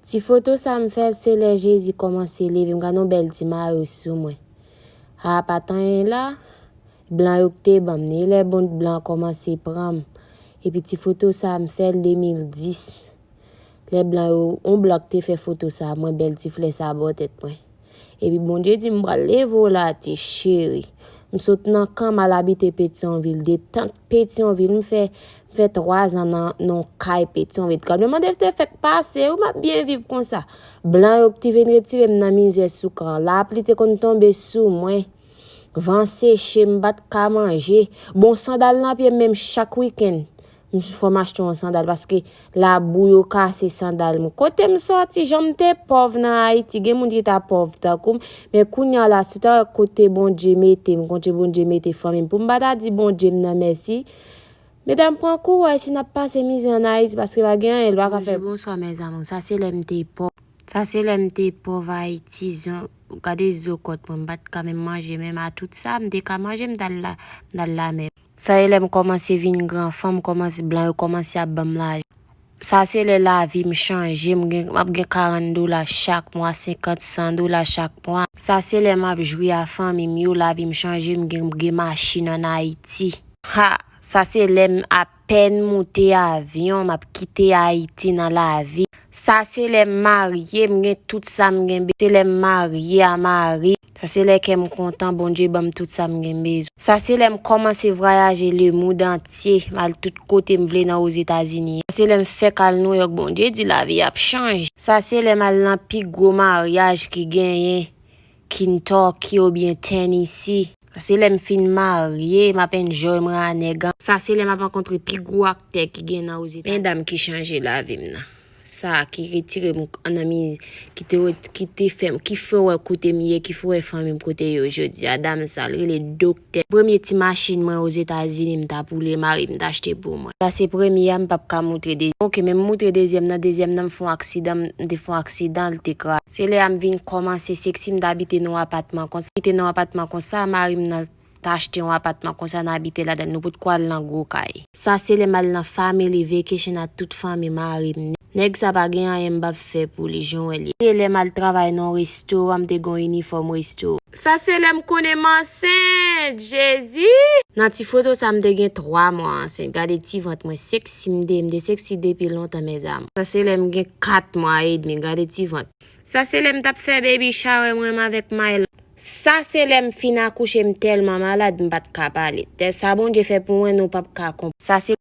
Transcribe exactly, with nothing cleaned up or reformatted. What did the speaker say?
Ti foto sa m fè l se lè Jezi kòmanse leve, m gade yon bèl ti mayo sou mwen. A, pa t anyen la, blan yo k te ban m li, lè bon blan kòmanse pran m. Epi ti foto sa m fè l de mil dis. Lè blan yo, yon blan k te fè foto sa, mwen bèl ti flè sa bò tèt mwen. Epi Bondye di m pral leve w la, ti cheri. M sot nan kan m al abite Petyonvil, detant Petyonvil, m fè, m fè twa zan nan, nan yon kay Petyonvil. Kanmenm mande te fèk pase, wi, m ap byen viv konsa. Blan yo ki te vin retire m nan mizè sou kan. Lapli te konn tonbe sou mwen. Van seche m, m pa t ka manje. Bon, sandal nan pye m, menm chak wikenn, m fò m achte yon sandal paske labou yo kase sandal mwen. Kote m sòti, jan m te pòv nan Ayiti, gen moun ki ta pòv tankou m, men kounye a la, si w ta wè kote Bondye mete m, kote Bondye mete fanmi m, pou m pa ta di Bondye m nan mèsi. Medam, pran kouraj si n ap pase mizè an Ayiti, paske pa gen anyen l pa ka fè. Bonjou, bonswa, mes amours. Sa se lè m te pòv. Sa se lè m te pòv Ayiti, zo, gade zo kòt mwen, m pa t ka menm manje, menm a tout sa, m te ka manje, m t al la, m t al lamè. Sa se lè m kòmanse vin gran fanm, kòmanse, blan yo kòmanse ap ban m lajan. Sa se lè lavi m chanje, m gen, m ap gen karant dola chak mwa, senkant, san dola chak mwa. Sa se lè m ap jwi a fanmi m yo, lavi m chanje, m gen, m gen machin ann Ayiti. Ha! Sa se lè m apèn moute avyon, m ap kite Ayiti nan lavi. Sa se lè m marye, m gen tout sa m gen be-, se lè m marye a mari. Sa se lè kè m kontan, Bondye ban m tout sa m gen bezwen. Sa se lè m kòmanse vwayaje le monde entier, m al tout kote m vle nan Ozetazini. Sa se lè m fèk al Nouyòk, Bondye di lavi ap chanje. Sa se lè m al nan pi gwo maryaj ki genyen, Kentucky oubyen Tennessee. Sa se lè m fin marye, m ap enjoy mwen a nèg an. Sa se lè m ap rankontre pi gwo aktè ki gen nan Ozetazini. Men dam ki chanje lavi m nan. Sa ki retire m nan mi, ki te ret-, ki te fè m, ki fè w wè kote m ye, ki fè w wè fanmi m kote yo jodi a. Dam sa, l rele Doktè. Premye ti machin mwen Ozetazini, m t ap woule, mari m t achte pou mwen. Sa se premye a, m p ap ka moutre dezyèm. Oke, men m moutre dezyèm nan, dezyèm nan, m fè yon aksidan, m te fè yon aksidan, l te kraze. Se lè a m vin kòmanse seksi, m t abite nan yon apatman konsa, abite nan yon apatman konsa, mari m nan t achte yon apatman konsa, n abite ladan l, nou potko al nan gwo kay. Sa se lè m al nan family vacation ak tout fanmi mari m. Nèg sa pa gen anyen m p ap fè pou li, jan w wè l ye. Se lè m al travay nan yon restoran, m te gen yon inifòm restoran. Sa se lè m konnen m ansent, Jezi! Nan ti foto sa, m te gen twa mwa ansent. Gade ti vant mwen, seksi m te ye, m te seksi depi lontan, mes amours. Sa se lè m gen kat mwa edmi, gade ti vant. Sa se lè m t ap fè baby shower mwen, m avèk Myla. Sa se lè m fin akouche, m tèlman malad, m pa t ka pale. Tè sa Bondye fè pou mwen, nou p ap ka konprann. Sa se